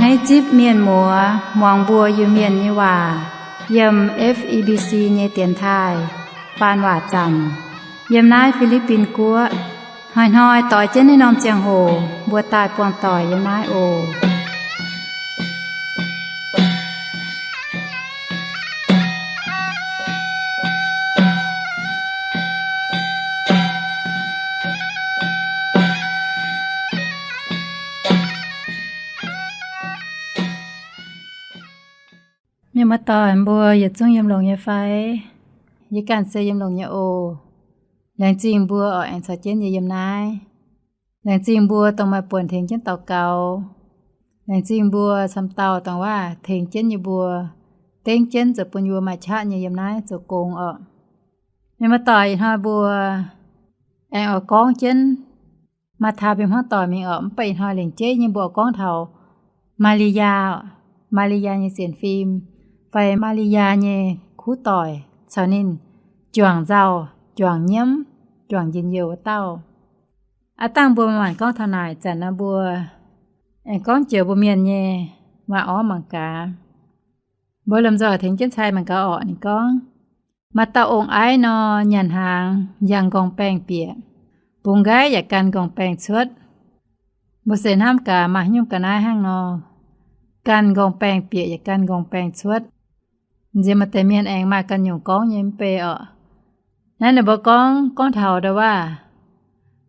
Naaiv zipv mienh muoz muangx mbuo Iu-Mienh nyei waac yiem F E B C nyei dienx taaih faan waac zanc yiem naaiv Fi^li^bin Guoqv. Hnoi-hnoi doix jienv naaiv norm ziangh hoc mbuo daaih buangh doic yiem naaiv oc. Mienh muoz-doic mbuo yietc zungv yiem longx nyei fai? Yie ganh se yiem longx nyei oc. Laengz zingh mbuo oix aengx caux jienv yie yiem naaiv. Laengz zingh mbuo dongh maaih buonc tengx jienv daux gaux. Laengz zingh mbuo camv dauh dongh waac tengx jienv yie mbuo, dengv jienv zoux bun yie mbuo maaih qaqv nyei yiem naaiv zoux gong oc. Mienh muoz-doic, ih hnoi mbuo aengx oix gorngv jienv Maatv^taa Bienh Hmuangv Doic mingh oc. Mv baac ih hnoi lengc jeiv nyei mbuo oix gorngv taux Maa^li^yaa, Maa^li^yaa nyei sienx fim, fai Maa^li^yaa nyei kuv doic caux ninh juangc nzauh, juangc nyiemv, juangc njien-youh wuov dauh. Aav dangh mbuo maanc gorngv taux naaic zanc nor, mbuo aengx gorngv joux mbuo mienh nyei waac-orv mangc gaax. Mbuo lomh nzoih tengx jienv cai mangc gaax orqc. Ninh gorngv, Maaih dauh ong-aiv nor, nyanc hnaangx yangh nqorngv-baengh bieqc, bungx nqaiv yaac gan nqorngv-baengh cuotv. Mbuo se hnamv gaax, maaih haaix nyungc ga'naaiv hnangv nor, gan nqorngv-baengh bieqc yaac gan nqorngv-baengh cuotv. Nziex maaih deix mienh aengx maaih ganh nyungc gorngv nyei mv bei orqc. Naaiv ninh mbuo gorngv, gorngv taux ndau waac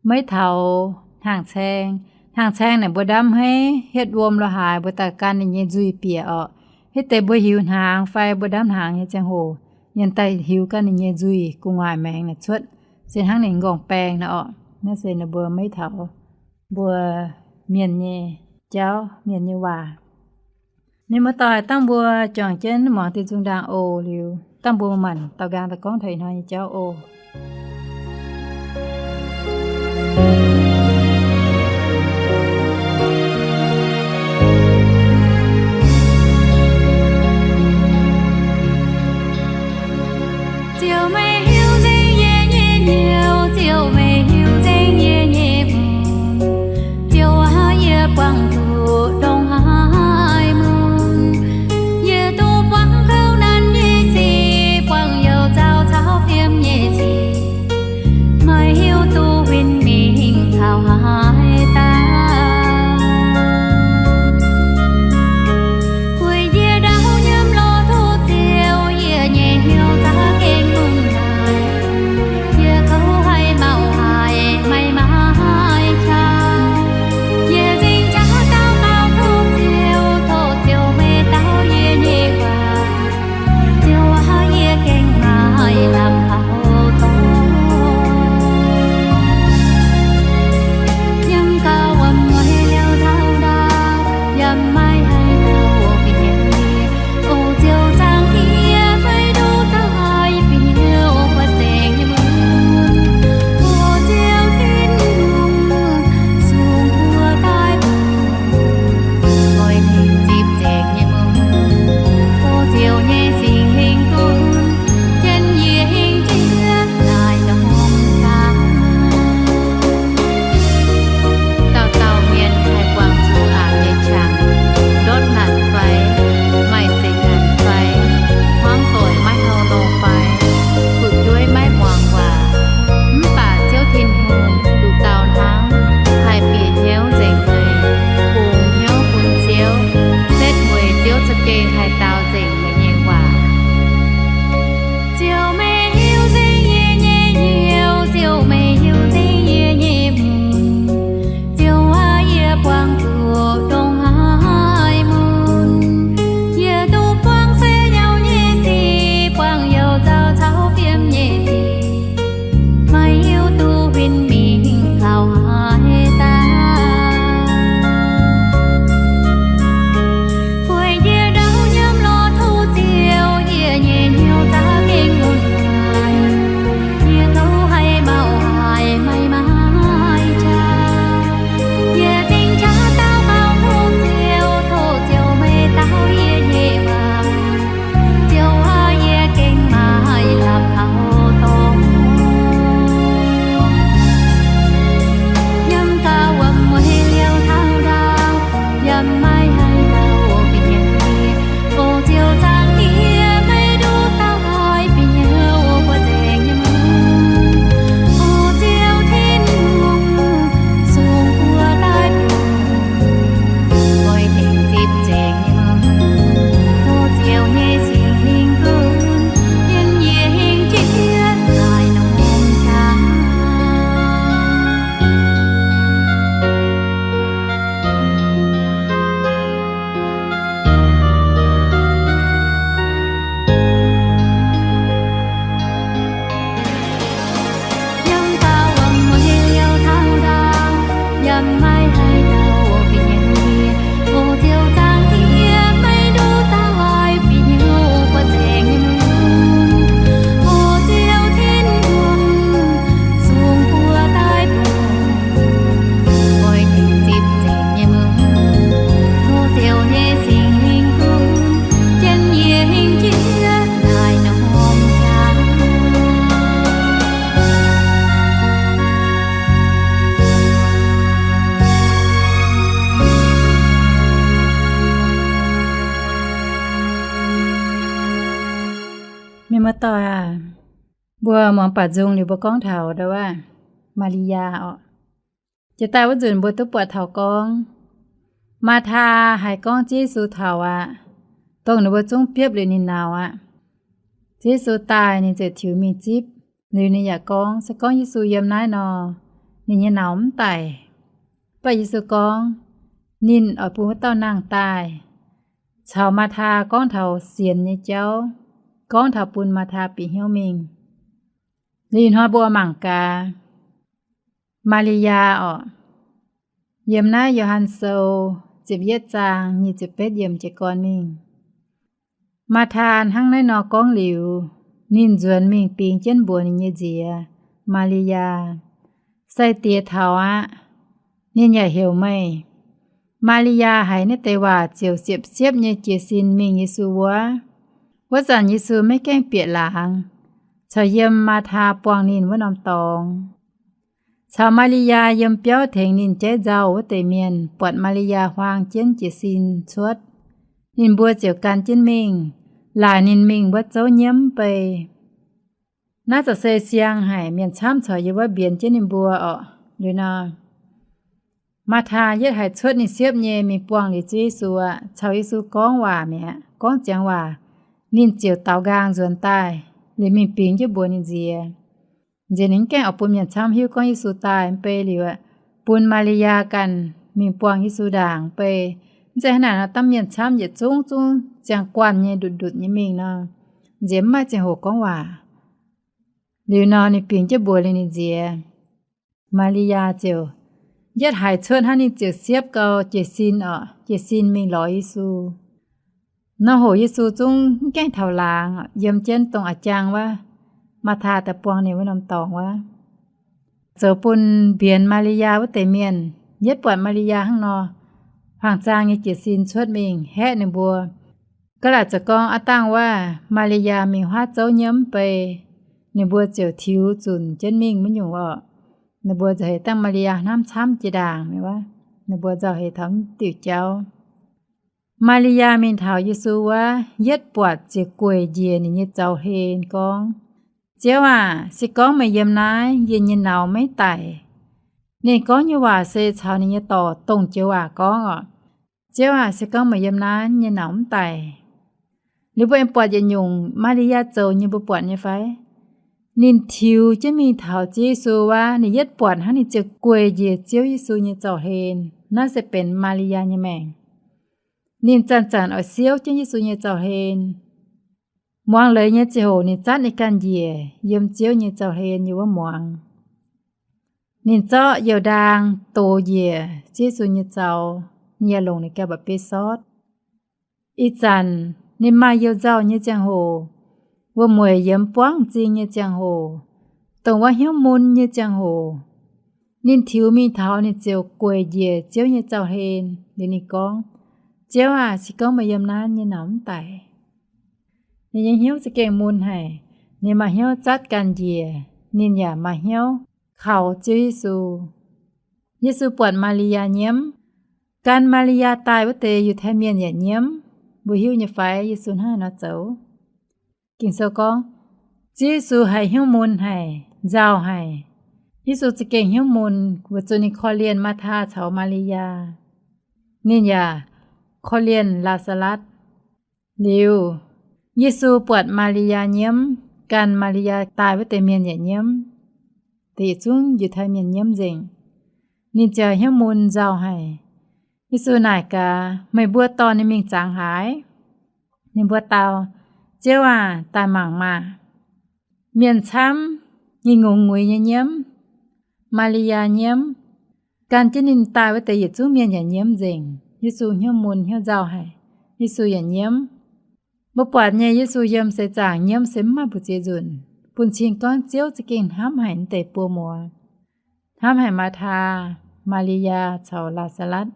maiv taux hnaangx-caeng. Hnaangx-caeng naaic mbuo ndamv haiv hietv wuom lo haaix, mbuo daaih gan ninh nyei nzuih bieqc orqc. Hitv deix mbuo hiuv hnaangx fai mbuo ndamv hnaangx nyei ziangh hoc, yie daaih hiuv gan ninh nyei nzuih gu'nguaaic maengx naaic cuotv, se hnangv ninh nqorngv-baengh naaic orqc. Naaiv se ninh mbuo maiv taux mbuo mienh nyei jauv, mienh nyei waac. Mienh muoz-doic, dangh mbuo juangc jienv muangx diuh nzung ndaangc oc. Liuz dangh mbuo maanc dauh nqaang daaih gorngv taux ih hnoi nyei jauv oc. Ziouv meih hiuv nzengc yie nyei hnyouv, Ziouv meih hiuv nzengc yie nyei hmuangv. Ziouv aah, yie buangh zuqc ndongc haaix mun? Yie duqv buangh kouv nanv nyei sic, buangh youh zaux caux fiem nyei sic. Muoz-doic aac, mbuo muangx baac nzung liuz mbuo gorngv taux ndau wuov Maa^li^yaa orqc. Jiex daaih wuov nzunc mbuo duqv buatc taux gorngv, Maa^taa haiz gorngv Ziouv Yesu taux aqv, dongh ninh mbuo zungv biopv liuz ninh nauz aqv. Ziouv Yesu daaih ninh ziouc tiux mingh zipv. Liuz ninh yaac gorngv, se gorngv Yesu yiem naaiv nor, ninh nyei nauz mv daic. Mv baac Yesu gorngv, ninh oix bun wuov dauh nangh daaih caux Maa^taa gorngv taux sienx nyei jauv, gorngv taux bun Maa^taa bieqc hnyouv mingh. Liuz hnoi mbuo mangc gaax Maa^li^yaa orqc. Yiem naaiv Yo^han Sou ziepc yietv zaang nyic ziepc betv yiemc jiez gorn mingh. Maa^taa hnangv naaiv nor gorngv liuz, ninh nzuonx mingh bingx jienv mbuox ninh nyei nziex, Maa^li^yaa, Sai-Diex taux aqv. Ninh yaac heuc meih. Maa^li^yaa haiz naaiv deix waac ziouc siepv-siepv nyei jiez sin mingh Yesu wuov. Wuov zanc Yesu maiv gaengh bieqc laangz, caux yiem Maa^taa buangh ninh wuov norm dorngx. Caux Maa^li^yaa yiem biauv tengx ninh jaiv nzauh wuov deix mienh buatc Maa^li^yaa huaang jienv jiez sin cuotv, ninh mbuo ziouc gan jienv mingh, laaic ninh mingh wuov zouv nyiemv bei. Naaiv za'gengh se siang haic, mienh camv caux yiem wuov mbienx jienv ninh mbuo orqc. Liuz nor, Maa^taa yietv haiz cuotv ninh siepv nyei mingh buangh liuz Ziouv Yesu aqv, caux Yesu gorngv waac mi'aqv, gorngv ziangx waac, ninh ziouc daaux nqaang nzuonx daaih, liuz mingh bingx jienv mbuox ninh nziex. Nziex ninh mv gaengh oix bun mienh camv hiuv gorngv Yesu daaih mv bei liuz aqv, bun Maa^li^yaa ganh mingh buangh Yesu ndaangc bei. Mv zeiz hnangv naaic nor, dangh mienh camv yietc zungv zungv ziangh guanh nyei ndutc-ndutc nyei mingh nor, nziex mv maaih ziangh hoc gorngv waac. Liuz nor ninh bingx jienv mbuox liuz ninh nziex. Maa^li^yaa ziouc yietv haiz cuotv hnangv ninh ziouc siepv gau jiez sin orqc, jiez sin mingh lorz Yesu. Nor hoc Yesu zungv mv gaengh taux laangz, yiem jienv dongh a'jang wuov, Maa^taa daaih buangh ninh wuov norm dorngx wuov. Zoux bun mbienx Maa^li^yaa wuov deix mienh yietv buatc Maa^li^yaa hnangv nor, hmuangx zaang nyei jiez sin cuotv mingh haeqv ninh mbuo. Ga'laaic zoux gorngv aav dangh wuov Maa^li^yaa mingh huaav zouv nyiemv bei, ninh mbuo ziouc tiux zunc jienv mingh maiv nyungc orqc. Ninh mbuo nzauh heix dangh Maa^li^yaa hnamv camv jiex ndaangc mi'aqv. Ninh mbuo nzauh heix taux mv diuc jauv. Maa^li^yaa mingh taux Yesu wuov, yietv buatc ziouc gueic njiec ninh nyei zaux hlen gorngv, Ziouv aac, se gorngv meih yiem naaiv, yie nyei nauz maiv daic. Ninh gorngv nyei waac se caux ninh nyei dorc dongh joux waac gorngv orqc. Ziouv aac, se gorngv meih yiem naaiv, nyei nauz mv daic. Liuz mbuo aengx buatc yietc nyungc Maa^li^yaa zoux nyei mbuo buatc nyei fai? Ninh tiux jienv mingh taux Ziouv Yesu wuov, ninh yietv buatc hnangv ninh ziouc gueic njiec Ziouv Yesu nyei zaux hlen. Naaiv se benx Maa^li^yaa nyei maengc. Ninh zanc-zanc oix siouv jienv Yesu nyei zaux hlen. Muangx leiz nyei ziangh hoc ninh zatv ninh ganh njiec yiem Ziouv nyei zaux hlen nyei wuov muangx. Ninh zorqv youh ndaang dox njiec Ziouv Yesu nyei zaux, ninh yaac longc ninh ganh mba'biei sortv. Ih zanc ninh maaih youh nzauh nyei ziangh hoc, wuom-mueic yiemx buangv m'zing nyei ziangh hoc, dongh wuov hnyouv mun nyei ziangh hoc, ninh tiux mingh taux ninh ziouc gueic njiec Ziouv nyei zaux hlen, liuz ninh gorngv, Ziouv aac, se gorngv meih yiem naaiv, nyei nauz mv daic. Ninh nyei hnyouv za'gengh mun haic. Ninh maaih hnyouv zatv ganh njiec, ninh yaac maaih hnyouv kaux Ziouv Yesu. Yesu buatc Maa^li^yaa nyiemv. Gan Maa^li^yaa daaih wuov deix Yiutai Mienh yaac nyiemv. Mbuo hiuv nyei fai Yesu hnangv haaix nor zoux? Ging-Sou gorngv, Ziouv Yesu haiz hnyouv mun haic, nzauh haic. Yesu za'gengh hnyouv mun weic zuqc ninh korv-lienh Maa^taa caux Maa^li^yaa. Ninh yaac korv-lienh Laa^saa^latv. Liuz, Yesu buatc Maa^li^yaa nyiemv, gan Maa^li^yaa daaih wuov deix mienh yaac nyiemv. Deix yietc zungv Yiutai Mienh nyiemv nzengc. Ninh ziouc hnyouv mun nzauh haic. Yesu naaic gaax, Meih mbuo dorh ninh mingh zangx haaix? Ninh mbuo dau, Ziouv aac, daaih mangc maah! Mienh camv, ninh ngongx nguiz nyei nyiemv. Maa^li^yaa nyiemv. Gan jienv ninh daaih wuov deix yietc zungv mienh yaac nyiemv nzengc. Yesu hnyouv mun hnyouv nzauh haic. Yesu yaac nyiemv. Mbuo buatc nyei, Yesu yiem seix zaangc nyiemv se mv maaih mbu'ziex nzunc, bun cing gorngv Ziouv za'gengh hnamv haic naaiv deix buo muoz, hnamv haic Maa^taa, Maa^li^yaa caux Laa^saa^latv.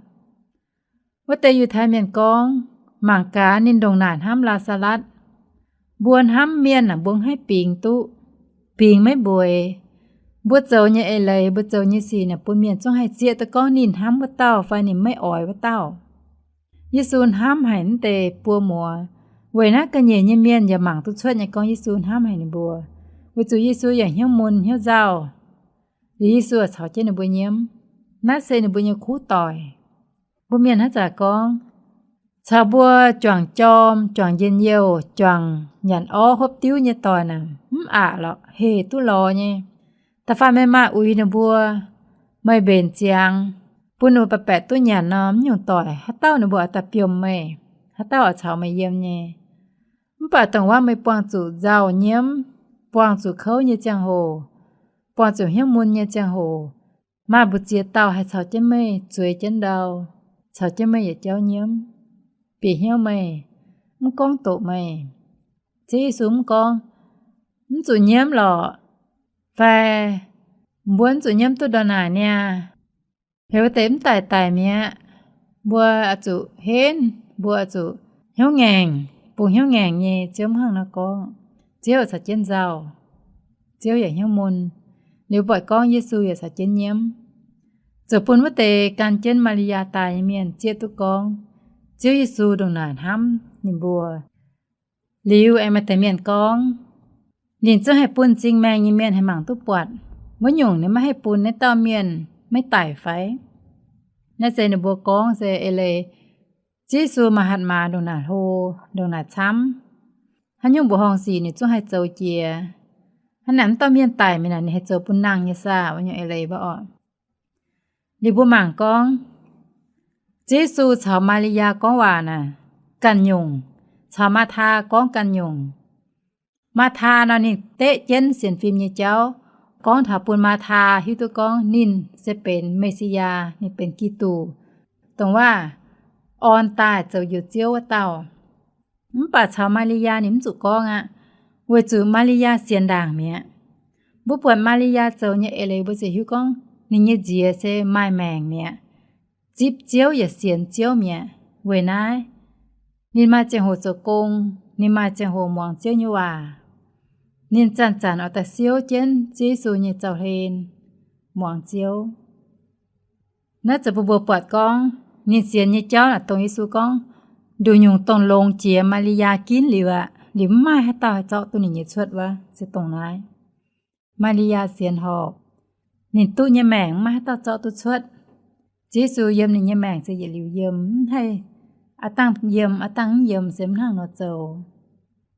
Wuov deix Yiutai Mienh gorngv, Mangc gaax ninh ndongc naaic hnamv Laa^saa^latv. Mbuo hnamv mienh aah, mbuo mv haih bingx duqv, bingx maiv mbueiz. Mbuo zoux nyei eix leiz, mbuo zoux nyei sic naaic bun mienh zungv haih zieqv duqv gorngv ninh hnamv wuov dauh fai ninh maiv oix wuov dauh. Yesu hnamv haic naaiv deix buo muoz, Weic naaiv ga'nyiec nyei mienh yaac mangc duqv cuotv nyei gorngv Yesu hnamv haic ninh mbuo, weic zuqc Yesu yaac hnyouv mun hnyouv nzauh. Liuz Yesu yaac caux jienv ninh mbuo nyiemv. Naaiv se ninh mbuo nyei kuv doic. Mbuo mienh hnangv zanc gorngv, caux mbuo juangc jorm, juangc njien-youh, juangc nyanc orv hopv diuv nyei doic naaic, mv aqc lorqc, hec duqv lorz nyei. Da'faanh meih maaih uix ninh mbuo, meih mbenc ziangx, bun ninh mbuo baeqc baeqc duqv nyanc nor, mv nyungc doic haaix dauh ninh mbuo oix daaih biomh meih, haaix dauh oix caux meih yiem nyei. Mv baac dongh wuov meih buangh zuqc nzauh nyiemv, buangh zuqc kouv nyei ziangh hoc, buangh zuqc hnyouv mun nyei ziangh hoc, maaih mbu'ziex dauh haih caux jienv meih zueiz jienv ndau, caux jienv meih yietc jauv nyiemv, bieqc hnyouv meih, mv gorngv doqc meih. Ziouv Yesu mv gorngv, mv zuqc nyiemv lorqc, fai mbuo mv zuqc nyiemv duqv ndorm naaic niaa. Heuc wuov deix mv daic daic mi'aqv. Mbuo oix zuqc henv, mbuo oix zuqc hnyouv ngaengc, bungx hnyouv ngaengc nyei. Ziouv mv hnangv nor gorngv. Ziouv caux jienv nzauh, Ziouv yaac hnyouv mun. Liuz buatc gorngv Yesu yaac caux jienv nyiemv, ziouc bun wuov deix gan jienv Maa^li^yaa daaih nyei mienh zieqv duqv gorngv Ziouv Yesu ndongc naaic hnamv ninh mbuo. Liuz aengx maaih deix mienh gorngv, ninh zungv haih bun m'zing maengh nyei mienh haih mangc duqv buatc. Wuov nyungc ninh maiv haih bun naaiv dauh mienh maiv daic fai? Naaiv se ninh mbuo gorngv se eix leiz Ziouv Yesu maaih hatc maaz ndongc naaic hlo, ndongc naaic camv. Haaix nyungc mbuoqc horngh sic ninh zungv haih zoux jiex. Hnangv naaic mv dauh mienh daic mi'aqv, ninh haih zoux bun nangh nyei saah? Wuov nyungc eix leiz mbuo oc. Liuz mbuo mangc gorngv, Ziouv Yesu caux Maa^li^yaa gorngv waac naaic ganh nyungc, caux Maa^taa gorngv ganh nyungc. Maa^taa nor ninh deqv jienv sienx fim nyei jauv, gorngv taux bun Maa^taa hiuv duqv gorngv ninh se benx Me^si^yaa, ninh benx Giduc, dongh waac orn daaih zoux Njoux Ziouv wuov dauh. Mv baac caux Maa^li^yaa ninh mv zuqc gorngv aqv, weic zuqc Maa^li^yaa sienx ndaangc mi'aqv. Mbuo buatc Maa^li^yaa zoux nyei eix leiz mbuo ziouc hiuv gorngv ninh nyei nziex se maaih maengc mi'aqv, zipv Ziouv yaac sienx Ziouv mi'aqv. Weic naaiv ninh maaih ziangh hoc zoux gong, ninh maaih ziangh hoc muangx Ziouv nyei waac. Ninh zanc-zanc oix daaih siouv jienv Ziouv Yesu nyei zaux-hlen, muangx Ziouv. Naaiv zoux bun mbuo buatc gorngv ninh sienx nyei jauv naaic dongh Yesu gorngv, nduqc nyungc dongh longx jiex Maa^li^yaa ginv liuz aqv, liuz mv maaih haaix dauh haih zorqv duqv ninh nyei cuotv wuov, se dongh naaiv. Maa^li^yaa sienx horpc, ninh duqv nyei maengc mv maaih haaix dauh zorqv duqv cuotv. Ziouv Yesu yiem ninh nyei maengc se yietc liuz yiem, mv haih aav dangh yiem aav dangh mv yiem se mv hnangv nor zoux.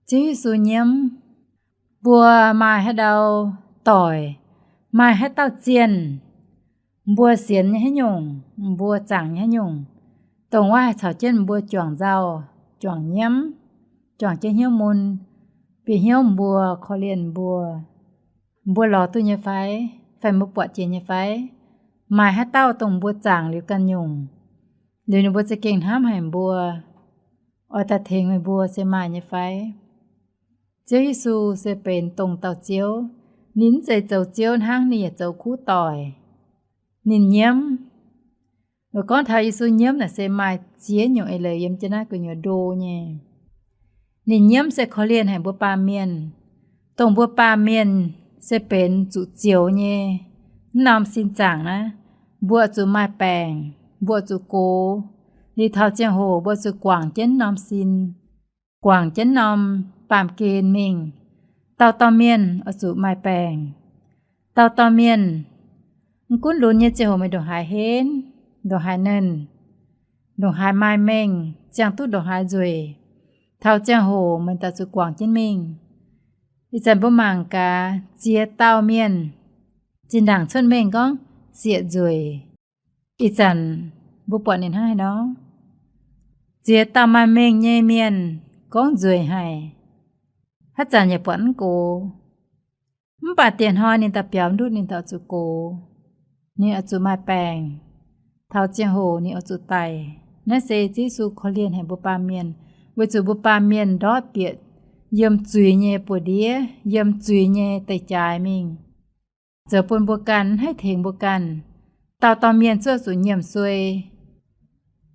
Ziouv Yesu nyiemv, mbuo maaih haaix ndau doic, maaih haaix dauh zienh, mbuo sienx nyei haaix nyungc, mbuo zaangc nyei haaix nyungc, dongh wuov haih caux jienv mbuo juangc nzauh, juangc nyiemv, juangc jienv hnyouv mun, bieqc hnyouv mbuo, korv-lienh mbuo, mbuo lorz duqv nyei fai, fai mbuo buatc jiex nyei fai? Maaih haaix dauh dongh mbuo zaangc liuz ganh nyungc, liuz ninh mbuo za'gengh hnamv haic mbuo, oix daaih tengx meih mbuo se maaih nyei fai? Ziouv Yesu se benx dongh dauh Ziouv. Ninh mv zeiz zoux Ziouv hnangv, ninh yaac zoux kuv doic. Ninh nyiemv. Weic gorngv taux Yesu nyiemv naaic se maaih ziex nyungc eix leiz yiem jienv naaiv gu'nyuoz ndo nyei. Ninh nyiemv se korv-lienh haic mbuo baamh mienh. Dongh mbuo baamh mienh se benx zuqc zioux nyei mv norm sin zaangc naaiv, mbuo zuqc maaih baengc, mbuo zuqc gox. Liuz taux ziangh hoc mbuo zuqc guangc jienv norm sin, guangc jienv norm baamh gen mingh. Dauh dauh mienh oix zuqc maaih baengc. Dauh dauh mienh, mv gunv lunx nyei ziangh hoc meih ndongc haaix henv, ndongc haaix nernh, ndongc haaix maaih mengh, ziangh duqv ndongc haaix nzueic, taux ziangh hoc meih daaih zuqc guangc jienv mingh. Ih zanc mbuo mangc gaax ziex dauh mienh, zinh ndaangc cuotv mengh gorngv sieqv nzueic. Ih zanc mbuo buatc ninh hnangv haaix nor? Ziex dauh maaih mengh nyei mienh gorngv nzueic haic, haaix zanc yaac buatc mv gox. Mv baac dieh hnoi ninh daaih biaux ndutv ninh daaih oix zuqc gox, ninh oix zuqc maaih baengc, taux ziangh hoc ninh oix zuqc daic. Naaiv se Ziouv Yesu korv-lienh haic mbuo baamh mienh, weic zuqc mbuo baamh mienh ndortv bieqc yiem zuiz nyei buoz-ndiev, yiem zuiz nyei deic-jaaix mingh, zoux bun mbuo ganh mv haih tengx mbuo ganh. Dauh dauh mienh zuqc nyiemc suei,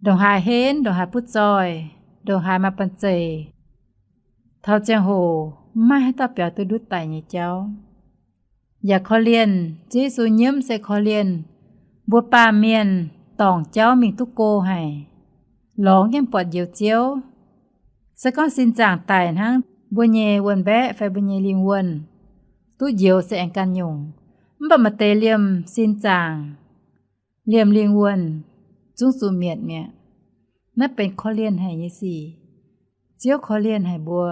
ndongc haaix henv, ndongc haaix butv zoih, ndongc haaix maaih banh zeic, taux ziangh hoc mv maaih haaix dauh biaux duqv ndutv daic nyei jauv. Yaac korv-lienh, Ziouv Yesu nyiemv se korv-lienh mbuo baamh mienh dorngc jauv mingh duqv go haic, lorz mv gaengh buatc Njoux Ziouv, Se gorngv sin zaangc daic hnangv mbuo nyei wuon-mbaeqv fai mbuo nyei lingh wuonh, duqv njoux se aengx ganh nyungc. Mv baac maaih deix liemh sin zaangc, liemh lingh wuonh zungv zuqc mietc mi'aqv. Naaiv benx korv-lienh haic nyei sic. Ziouv korv-lienh haic mbuo.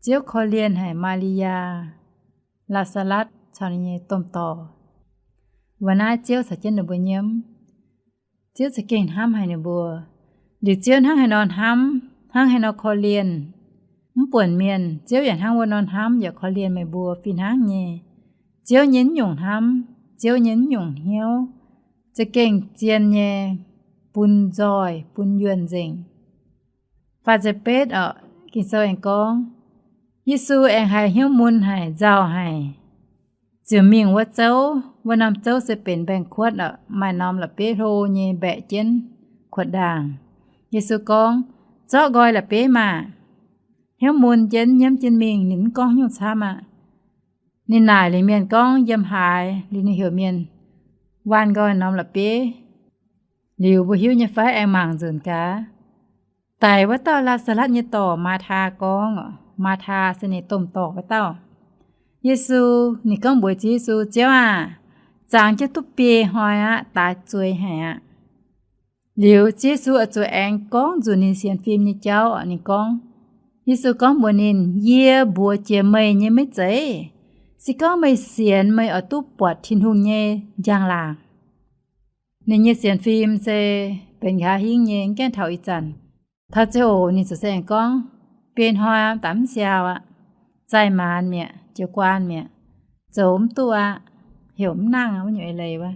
Ziouv korv-lienh haic Maa^li^yaa, Laa^saa^latv caux ninh nyei domh dorc. Weic naaiv Ziouv caux jienv ninh mbuo nyiemv. Ziouv za'gengh hnamv haic ninh mbuo. Liuz Ziouv hnangv haaix nor hnamv, hnangv haaix nor korv-lienh mv buonc mienh, Ziouv yaac hnangv wuov nor hnamv yaac korv-lienh meih mbuo fih hnangv nyei. Ziouv nyei naaiv nyungc hnamv, Ziouv nyei naaiv nyungc hnyouv, za'gengh zien nyei, bun nzoih bun yuonh nzengc. Faah ziepc betv orqc, Ging-Sou aengx gorngv, Yesu aengx haiz hnyouv mun haic, nzauh haic, ziouc mingh wuov zouv. Wuov norm zouv se benx mbaengx-kuotv orqc, maaih norm la'bieiv hlo nyei mbaeqc jienv kuotv ndaangc. Yesu gorngv, Zorqv nqoi la'bieiv maah! Hnyouv mun jienv nyiemv jienv mingh, ninh mv gorngv haaix nyungc camv aqv. Ninh naaic liuz mienh gorngv, Yiem haaix? Liuz ninh heuc mienh waanh nqoi norm la'bieiv. Liuz mbuo hiuv nyei fai? Aengx mangc nzunc gaax. Daic wuov dauh Laa^saa^latv nyei dorc, Maataa gorngv, Maataa se ninh domh dorc wuov dauh. Yesu, ninh gorngv mbuox Ziouv Yesu, Ziouv aah! Zaangc jienv duqv biei hnoi aqv, daaix zueiz haic aqv. Liuz Ziouv Yesu oix zuqc aengx gorngv nzunc ninh sienx fim nyei jauv. Ninh gorngv, Yesu gorngv mbuox ninh, Yie mbuox jiex meih nyei maiv zeiz? Se gorngv meih sienx, meih oix duqv buatc Tin-Hungh nyei njang-laangc. Ninh nyei sienx fim se benx nqa'haav hingv nyei, mv gaengh taux ih zanc. Taux ziangh hoc ninh ziouc se aengx gorngv, Biei hnoi daaih mv siau aqv. Zaih maanz mi'aqv, jiu guaan mi'aqv, zoux mv duqv aqv, heuc mv nangh wuov nyungc eix leiz wuov.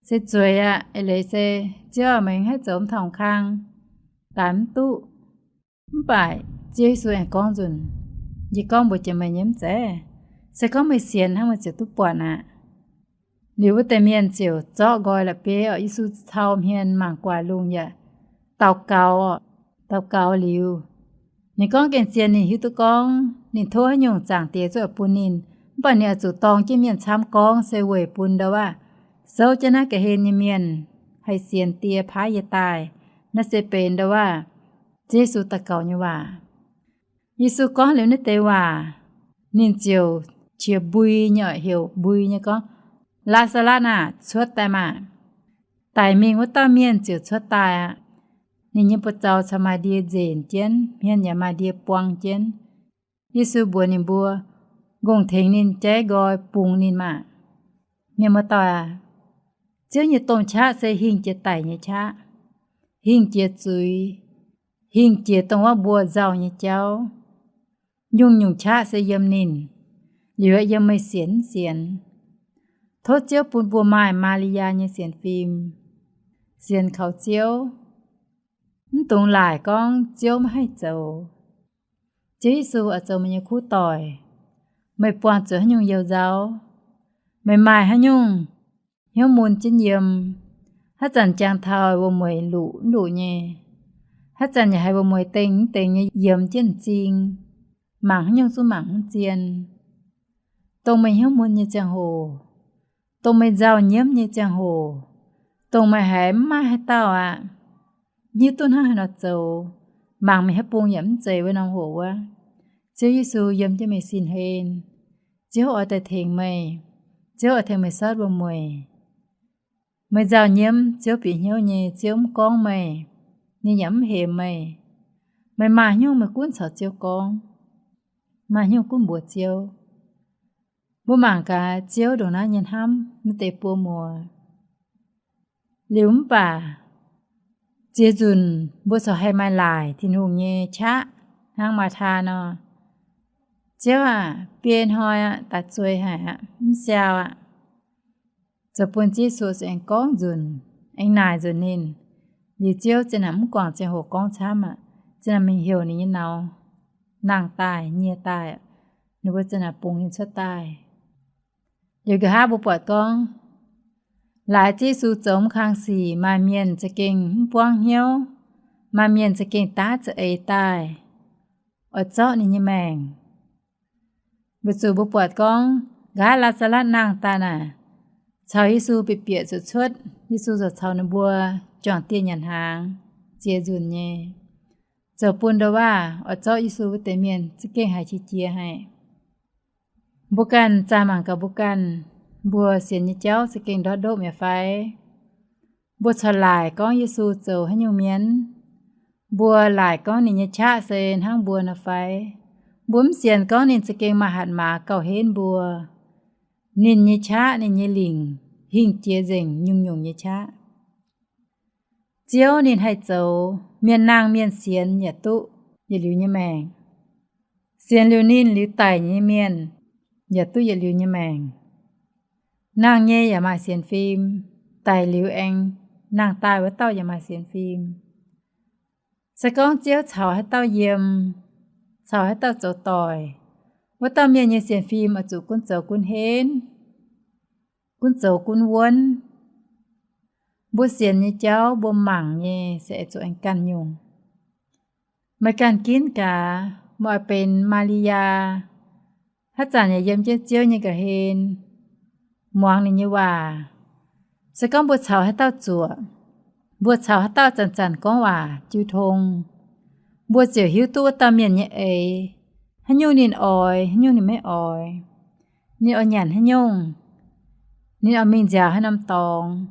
Se zueiz aqv. Eix leiz se, Ziouv aah, meih haih zoux mv tong kang, daaih mv duqv. Mv baac Ziouv Yesu aengx gorngv nzunc, Yie gorngv mbuox jiex meih nyei mv zeiz? Se gorngv meih sienx hnangv, meih ziouc duqv buatc aqv. Liuz wuov deix mienh ziouc zorqv nqoi la'bieiv, Yesu cau hmien mangc guaax lungh yaac daux gaux. Daux gaux liuz, ninh gorngv gengh zien, ninh hiuv duqv gorngv ninh tov haaix nyungc Zaangc Diex zungv oix bun ninh. Mv baac ninh oix zuqc dorng jienv mienh camv gorngv se weic bun ndau-waav souv jienv naaiv ga'hlen nyei mienh haih sienx Die paaiv yie daaih. Naaiv se benx ndau-waav Yesu daux gaux nyei waac. Yesu gorngv liuz naaiv deix waac, ninh ziouc qiex mbui nyei, heuc mbui nyei gorngv, Laa^saa^latv aah, cuotv daaih maah! Daic mingh wuov dauh mienh ziouc cuotv daaih aqv. Ninh nyei buoz-zaux caux maaih ndie nzenc jienv, hmien yaac maaih ndie buang jienv. Yesu mbuox ninh mbuo, Ngongh tengx ninh jaiv nqoi bungx ninh maah! Mienh muoz-doic aac, Ziouv nyei domh qaqv se hingh jiex daic nyei qaqv, hingh jiex zuiz, hingh jiex dongh wuov mbuo nzauh nyei jauv. Nyungc-nyungc qaqv se yiem ninh, liuz yiem meih sienx mv sienx. Tov Ziouv bun mbuo maaih Maa^li^yaa nyei sienx fim, sienx kaux Ziouv, mv dungx laaic gorngv Ziouv maiv haih zoux. Ziouv Yesu oix zoux meih nyei kuv doic, meih buangh zuqc haaix nyungc youh nzauv, meih maaih haaix nyungc hnyouv mun jienv yiem, haaix zanc jangx taux wuom-mueic luqc mv luqc nyei, haaix zanc yaac haiz wuom-mueic dengh mv dengh nyei yiemx jienv m'zing, mangc haaix nyungc zungv mangc mv zien. Dongh meih hnyouv mun nyei ziangh hoc, dongh meih nzauh nyiemv nyei ziangh hoc, dongh meih haiz mv maaih haaix dauh aqv, hiuv duqv hnangv haaix nor zoux, mangc meih haaix bung yaac mv zeiz wuov norm hoc wuov, Ziouv Yesu yiem jienv meih sin hlen. Ziouv oix daaih tengx meih. Ziouv oix tengx meih sortv wuom-mueic. Meih nzauh nyiemv, Ziouv bieqc hnyouv nyei. Ziouv mv gorngv meih, ninh yaac mv hemx meih. Meih maaih haaix nyungc meih gunv caux Ziouv gorngv, maaih haaix nyungc gunv mbuox Ziouv. Mbuo mangc gaax Ziouv ndongc naaiv nyei hnamv naaiv deix buo muoz. Liuz mv baac ziex nzunc mbuo corc haih maaih laaic Tin-Hungh nyei qaqv hnangv Maataa nor, Ziouv aah, biei hnoi aqv, daaih zueiz haic aqv, mv siau aqv. Zoux bun Ziouv Yesu aengx gorngv nzunc, aengx naaic nzunc ninh. Liuz Ziouv zinh naaic mv guangc ziangh hoc gorngv camv aqv. Zinh naaic mingh heuc ninh nyei naux nangh daaih nyie daaih, ninh mbuo zinh naaic bungx ninh cuotv daaih. Liuz nqa'haav mbuo buatc gorngv, laaix Ziouv Yesu zoux mv kang sic, maaih mienh za'gengh mv buangv hnyouv, maaih mienh za'gengh daav za'eix daaih oix zorqv ninh nyei maengc. Weic zuqc mbuo buatc gorngv nqa'haav Laa^saa^latv nangh daaih naaic, caux Yesu bieqc bieqc zuqc cuotv, Yesu ziouc caux ninh mbuo juangc dieh nyanc hnaangx ziex nzunc nyei. zoux bun ndau waav oix zorqv Yesu wuov deix mienh za'gengh haiz qiex jiez haic. Mbuo ganh zaah mangc gaax mbuo ganh, mbuo sienx nyei jauv za'gengh ndortv ndoqv mi'aqv fai? Mbuo corc laaic gorngv Yesu zoux haaix nyungc mienh? Mbuo laaic gorngv ninh nyei qaqv se hnangv mbuo nor fai? Mbuo mv sienx gorngv ninh za'gengh maaih hatc maaz gauh henv mbuo. Ninh nyei qaqv, ninh nyei lingc hingh jiex nzengc nyungc-nyungc nyei qaqv. Ziouv ninh haih zoux, mienh nangh mienh sienx yaac duqv yietc liuz nyei maengc. Sienx liuz ninh liuz daic nyei mienh yaac duqv yietc liuz nyei maengc. Nangh nyei yaac maaih sienx fim, daic liuz aengx nangh daaih wuov dauh yaac maaih sienx fim. Se gorngv Ziouv caux haaix dauh yiem, caux haaix dauh zoux doic, wuov dauh mienh nyei sienx fim oix zuqc gunv zoux gunv henv, gunv zoux gunv wuonv. Mbuo sienx nyei jauv mbuo mangc nyei se oix zuqc aengx ganh nyungc. Meih ganh ginv gaax, meih oix benx Maa^li^yaa, haaix zanc yaac yiem jienv Ziouv nyei ga'hlen, muangx ninh nyei waac. Se gorngv mbuo caux haaix dauh zuoqc, mbuo caux haaix dauh zanc-zanc gorngv waac jiu tong, mbuo ziouc hiuv duqv wuov dauh mienh nyei eix, haaix nyungc ninh oix, haaix nyungc ninh maiv oix, ninh oix nyanc haaix nyungc, ninh oix mingh nziaaux haaix norm dorngx,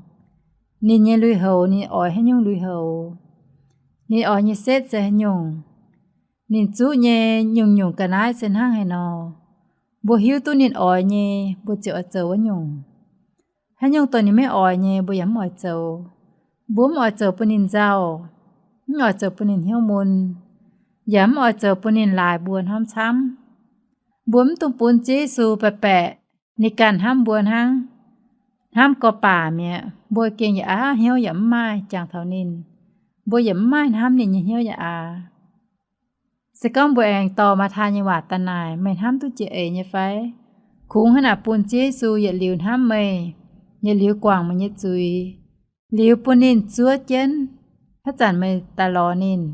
ninh nyei lui-houx ninh oix haaix nyungc lui-houx, ninh oix nyei setv se haaix nyungc, ninh zuqv nyei nyungc-nyungc ga'naaiv se hnangv haaix nor. Mbuo hiuv duqv ninh oix nyei, mbuo ziouc oix zoux wuov nyungc. Haaix nyungc dongh ninh maiv oix nyei, mbuo yaac mv oix zoux. Mbuo mv oix zoux bun ninh nzauh, mv oix zoux bun ninh hnyouv mun, yaac mv oix zoux bun ninh laaix mbuo hnamv camv. Mbuo mv dungx bun Ziouv Yesu baeqc baeqc ninh ganh hnamv mbuo hnangv, hnamv gorx-baac mi'aqv. Mbuo gengh yaac aav hnyouv yaac mv maaih jangx taux ninh, mbuo yaac mv maaih hnamv ninh nyei hnyouv yaac aav. Se gorngv mbuo aengx dorh Matv^taai nyei waac daaih naaic, meih hnamv duqv jiex eix nyei fai? Kungx hnangv naaic bun Ziouv Yesu yietc liuz hnamv meih, yietc liuz guangc meih nyei zuiz, liuz bun ninh zuov jienv haaix zanc meih daaih lorz ninh.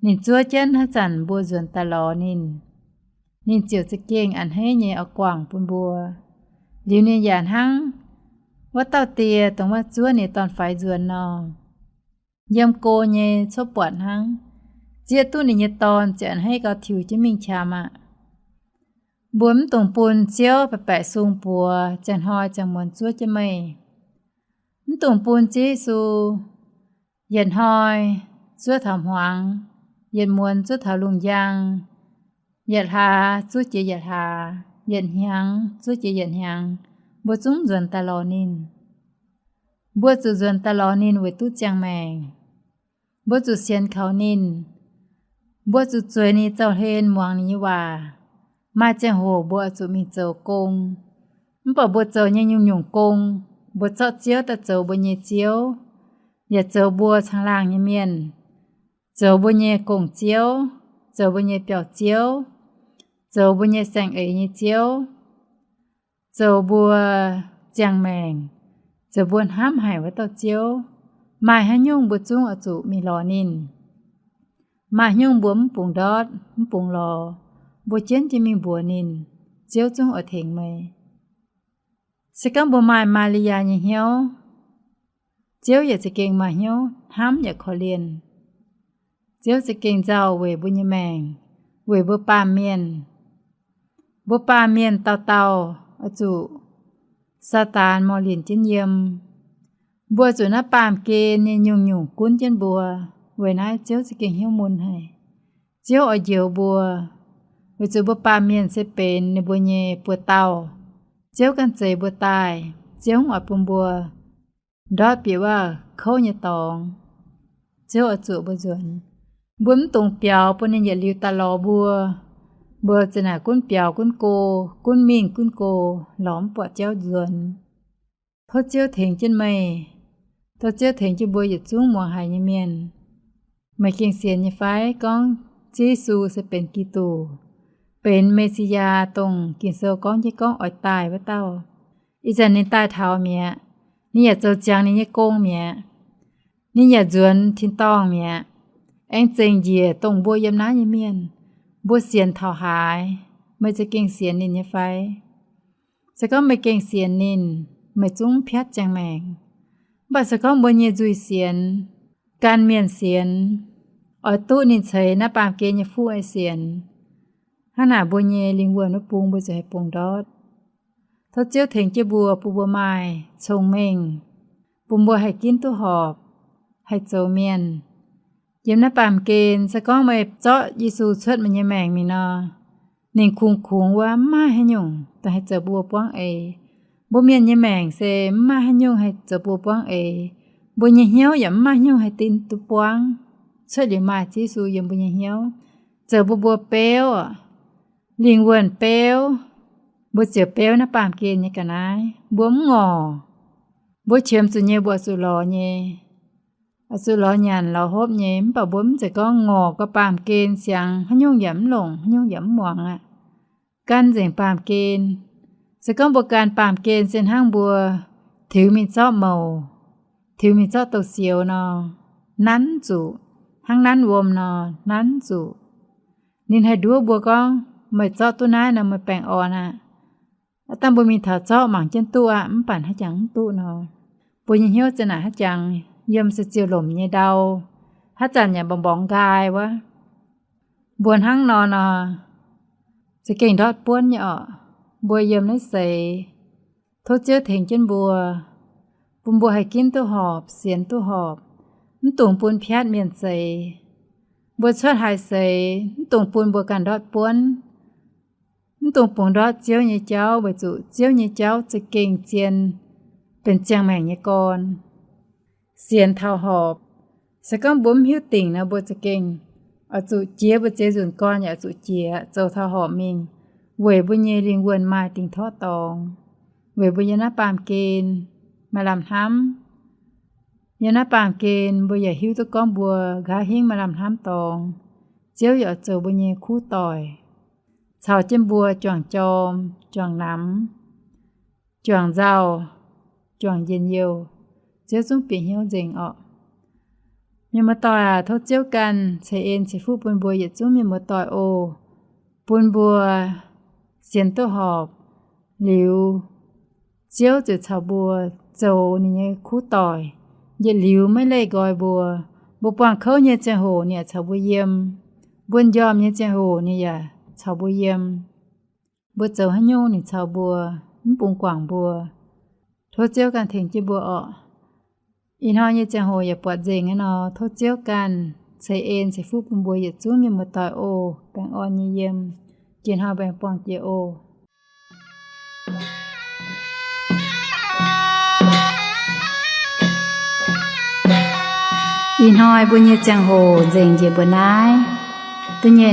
Ninh zuov jienv haaix zanc mbuo nzuonx daaih lorz ninh, ninh ziouc za'gengh a'hneiv nyei oix guangc bun mbuo. Liuz ninh yaac hnangv wuov dauh die dongh wuov zuov ninh dorn-faix nzuonx nor, yiem go nyei cuotv buatc hnangv, zieqv duqv ninh nyei dorn ziouc a'hneiv gauh tiux jienv mingh qam aqv. Mbuo mv dungx bun Ziouv baeqc baeqc sung buoz ziangh hnoi ziangh muonz zuov jienv meih. Mv dungx bun Ziouv Yesu yietc hnoi zuov taux hmuangx, yietc muonz zuov taux lungh njang, yietc hlaax zuov jiex yietc hlaax, yietc hnyangx zuov jiex yietc hnyangx, mbuo zungv nzuonx daaih lorz ninh. Mbuo zuqc nzuonx daaih lorz ninh weic duqv ziangh maengc. Mbuo zuqc sienx kaux ninh. Mbuo zuqc zueiz ninh zaux hlen, muangx ninh nyei waac. Maaih ziangh hoc mbuo oix zuqc mingh zoux gong. Mv baac mbuo zoux nyei nyungc-nyungc gong, mbuo zorqv Ziouv daaih zoux mbuo nyei Ziouv, yaac zoux mbuo caangh laangh nyei mienh, zoux mbuo nyei gong-ziouv, zoux mbuo nyei biauv-ziouv, zoux mbuo nyei saeng-eix nyei Ziouv, zoux mbuo ziangh maengc, zoux mbuo hnamv haic wuov dauh Ziouv. Maaih haaix nyungc mbuo zungv oix zuqc mingh lorz ninh. Maaih haaix nyungc mbuo mv bungx ndortv, mv bungx lorz, mbuo jienv jienv mingh mbuox ninh, Ziouv zungv oix tengx meih. Se gorngv mbuo maaih Maa^li^yaa nyei hnyouv, Ziouv yaac za'gengh maaih hnyouv hnamv yaac korv-lienh. Ziouv za'gengh nzauh weic mbuo nyei maengc, weic mbuo baamh mienh. Mbuo baamh mienh dauh dauh oix zuqc Saadaan morh lienc jienv yiem. Mbuo zuqc naaiv baamh gen nyei nyungc-nyungc gunv jienv mbuo. Weic naaiv Ziouv za'gengh hnyouv mun haic. Ziouv oix njoux mbuo, weic zuqc mbuo baamh mienh se benx ninh mbuo nyei buoz-dauh. Ziouv ganh zeix mbuo daaih, Ziouv mv oix bun mbuo ndortv bieqc wuov kouv nyei dorngx. Ziouv oix zuqc mbuo nzuonx. Mbuo mv dungx biaux bun ninh yietc liuz daaih lorz mbuo. Mbuo za'naaic gunv biaux gunv go, gunv mingh gunv go, lorz mv buatc jauv nzuonx. Tov Ziouv tengx jienv meih. Tov Ziouv tengx jienv mbuo yietc zungv muangx haic nyei mienh. Meih gengh sienx nyei fai gorngv Ziouv Yesu se benx Giduc, benx Me^si^yaa, dongh Ging-Sou gorngv jienv gorngv oix daaih wuov dauh? Ih zanc ninh daaih taux mi'aqv. Ninh yaac zoux ziangx ninh nyei gong mi'aqv. Ninh yaac nzuonx tin-dorngh mi'aqv. Aengx zengc njiec dongh mbuo yiem naaiv nyei mienh. Mbuo sienx taux haaix? Meih za'gengh sienx ninh nyei fai? Se gorngv meih gengh sienx ninh, meih zungv piatv ziangh maengc. Mv baac se gorngv mbuo nyei nzuih sienx, gan mienh sienx, oix duqv ninh ceix naaiv baamh gen nyei fuqv nyei sienx. Hnangv naaic mbuo nyei lingh wuonh wuov bung mbuo ziouc haih bungx ndortv. Tov Ziouv tengx jienv mbuo, bun mbuo maaih cong-mengh, bun mbuo haih ginv duqv horpc, haih zoux mienh. Yiem naaiv baamh gen, se gorngv meih zorqv Yesu cuotv meih nyei maengc mingh nor, ninh kungx-kungx wuov, mv maaih haaix nyungc daaih haih zoux mbuo buangv eix. Mbuo mienh nyei maengc se mv maaih haaix nyungc haih zoux mbuo buangv eix. Mbuo nyei hnyouv yaac mv maaih haaix nyungc haih dinh duqv buangv. Cuotv liuz maaih Ziouv Yesu yiem mbuo nyei hnyouv, zoux mbuo mbuo beuv, lingh wuonh beuv, mbuo ziouc beuv naaiv baamh gen nyei ga'naaiv. Mbuo mv ngorc. Mbuo qiemx zuqc nyei, mbuo zuqc lorz nyei, zuqc lorz nyanc lorz hopv nyei, mv baac mbuo mv zeiz gorngv ngorc gau baamh gen siangx haaix nyungc yaac mv longc, haaix nyungc yaac mv muangx aqv. Gan nzengc baamh gen. Se gorngv mbuo gan baamh gen se hnangv mbuo tiux mingh zorqv mouc, tiux mingh zorqv douz-sioux nor, nanv zuqc, hnangv nanv wuom nor, nanv zuqc. Ninh haih nduov mbuo gorngv, meih zorqv duqv naaiv nor meih baengh orn aqv. Aav dangh mbuo mingh taux zorqv mangc jienv duqv aqv, mv baac haaix jangx mv duqv nor, mbuo nyei hnyouv za'naaic haaix jangx yiem se ziouc lomc nyei ndau, haaix zanc yaac mborngz mborngz nqaai wuov. Mbuo hnangv nor nor, za'gengh ndortv buonv nyei orqc. Mbuo yiem naaiv seix, tov Ziouv tengx jienv mbuo, bun mbuo haih ginv duqv horpc, sienx duqv horpc, mv dungx bun piatv mienh zeix. Mbuo cuotv haaix seix, mv dungx bun mbuo ganh ndortv buonv. Mv dungx bungx ndortv Ziouv nyei jauv, weic zuqc Ziouv nyei jauv za'gengh zien, benx ziangh maengc nyei gorn. Sienx taux horpc. Se gorngv mbuo mv hiuv dingc nor, mbuo za'gengh oix zuqc jiex, mbuo ziex nzunc gorn yaac oix zuqc jiex, zoux taux horpc mingh, weic mbuo nyei lingh wuonh maaih dingc torqv dorngx, weic mbuo yiem naaiv baamh gen maaih lamh hnamv. Yiem naaiv baamh gen mbuo yaac hiuv duqv gorngv mbuo nqa'haav hingv maaih lamh hnamv dorngx, Ziouv yaac zoux mbuo nyei kuv doic, caux jienv mbuo juangc jorm, juangc namx, juangc nzauh, juangc njien-youh. Ziouv zungv bieqc hnyouv nzengc orqc. Mienh muoz-doic aac, tov Ziouv ganh ceix en ceix fuqv bun mbuo yietc zungv mienh muoz-doic oc. Bun mbuo sienx duqv horpc liuz, Ziouv ziouc caux mbuo zoux ninh nyei kuv doic, yietc liuz maiv leih nqoi mbuo. Mbuo buangh kouv nyei ziangh hoc ninh yaac caux mbuo yiem. Mbuo njormh nyei ziangh hoc ninh yaac caux mbuo yiem. Mbuo zoux haaix nyungc ninh caux mbuo, mv bungx guangc mbuo. Tov Ziouv ganh tengx jienv mbuo orqc. Ih hnoi nyei ziangh hoc yaac buatc nzengc aqv nor, tov Ziouv ganh ceix en ceix fuqv bun mbuo yietc zungv mienh muoz-doic oc. Baengh orn nyei yiem. Jiex hnoi mbaengx buangh jiex oc. Ih hnoi mbuo nyei ziangh hoc nzengc njiec mbuo naaiv. Da'nyeic